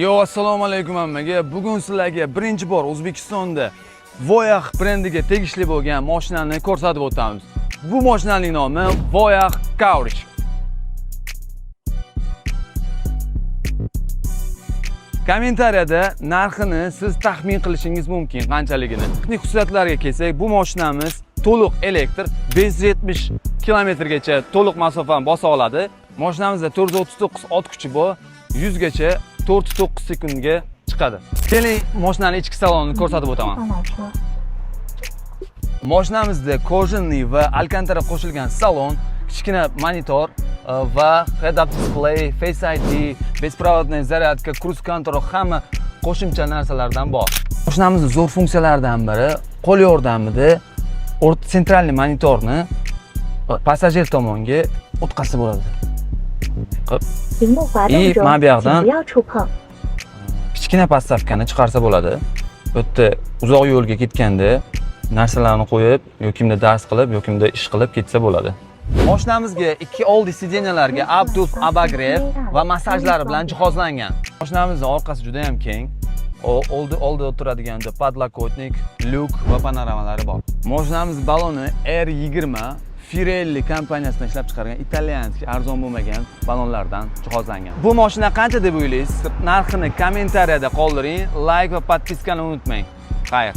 Yo, assalomu alaykum hammaga. Bugun sizlarga birinchi bor O'zbekistonda Voyah brendiga tegishli bo'lgan mashinani ko'rsatib o'tamiz. Bu mashinaning nomi Voyah Courage. Kommentariyada narxini siz taxmin qilishingiz mumkin qanchaligini. Texnik xususiyatlariga kelsak, bu mashinamiz to'liq elektr, 570 kilometrgacha to'liq masofani bosa oladi. Mashinamizda 439 ot kuchi bor, 100 gacha 4.9 sekundga chiqadi. Keling, mashinani ichki salonini ko'rsatib o'taman. 放马车。 Mashinamizda кожаный va alkantara qo'shilgan salon, kichkina monitor va head-up display, Face ID, беспроводная зарядка, cruise control, hamma qo'shimcha narsalardan bor. Mashinamizning zo'r funksiyalaridan biri qo'l yordamida o'rta центральный monitorni passajir tomonga o'tkazsa bo'ladi. Qilib 屏幕滑动 И 中， mana bu yoqdan 请不要触碰。 kichkina podstavkani chiqarsa bo'ladi. Bu yerda uzoq yo'lga ketganda narsalarni qo'yib, yoki kimda dars qilib, yoki kimda ish qilib ketsa bo'ladi. Mashinamizga ikki oldi сиденья larga Abduf обогрев va massajlari bilan jihozlangan. Mashinamizning orqasi juda ham keng. Oldi o'tiradigan joy, подлокотник, lyuk va panoramalari bor. Mashinamiz baloni R20 Firelli kompaniyasidan ishlab chiqargan итальянский arzon bo'lmagan balonlardan jihozlangan. Bu mashina qancha deb o'ylaysiz? Narxini kommentariyada qoldiring, like va подписка ni unutmang. Xayr.